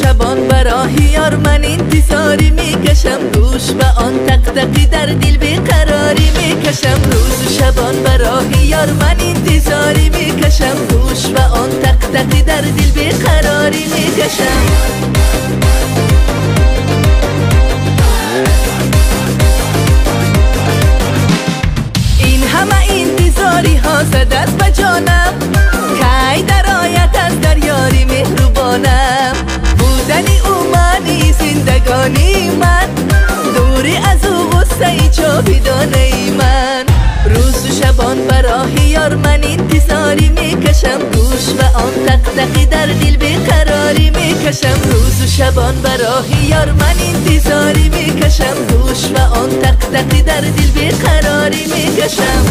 شبان برای یار من انتظاری میکشم، گوش به آن تق تقی در دل بیقراری میکشم. روز و شبان برای یار من انتظاری میکشم، گوش به آن تق تقی در دل بیقراری میکشم. این همه انتظاری ها زده است به جانم، کی درآید از دریاری مهربانم. بودنی او معنی زندگانی من، دوری از او غصه جاویدانه من. روز و شبان برای یار من انتظاری میکشم، گوش به آن تق تقی در دل بیقراری میکشم. روز و شبان برای یار من انتظاری میکشم، گوش به آن تق تقی در دل بیقراری میکشم.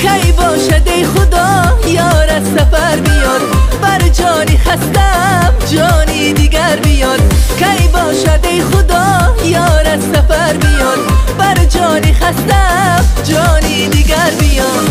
کی باشد ای خدا یار از سفر بیاد، بر جانی خستم جانی دیگر بیاد. کی باشد ای خدا یار از سفر بیاد، بر جانی خستم جانی دیگر بیاد.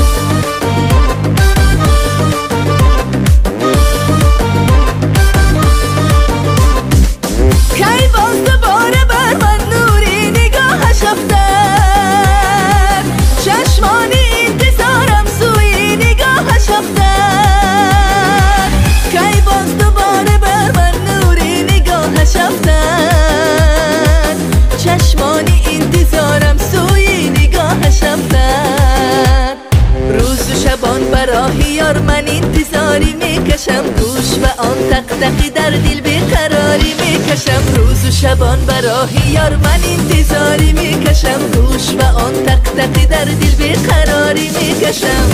کی باز دوباره بر من نوری نگاهش افتد، چشمانی انتظارم سوی نگاهش افتد. کی باز دوباره بر من نوری نگاهش افتد، چشمانی انتظارم سوی نگاهش افتد. روز و شبان برای یار من انتظاری میکشم، گوش به آن تق تقی در دل بیقراری میکشم. روز و شبان برای یار من انتظاری میکشم، گوش به آن تق تقی در دل بیقراری میکشم.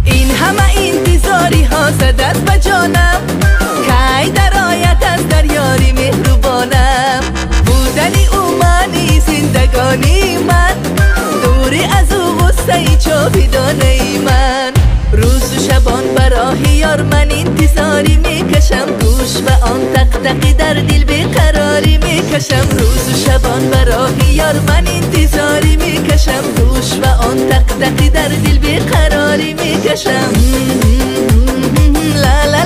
این همه انتظاری ها زده است به جانم، کی درآید از دریاری مهربانم. بودنی او معنی زندگانی من، دوری از او غصه جاویدانه من. روز و شبان برای یار من انتظاری میکشم، گوش به آن تق تقی در دل بیقراری میکشم. روز و شبان برای یار من انتظاری میکشم، گوش به آن تق تقی در دل بیقراری میکشم. لا لا.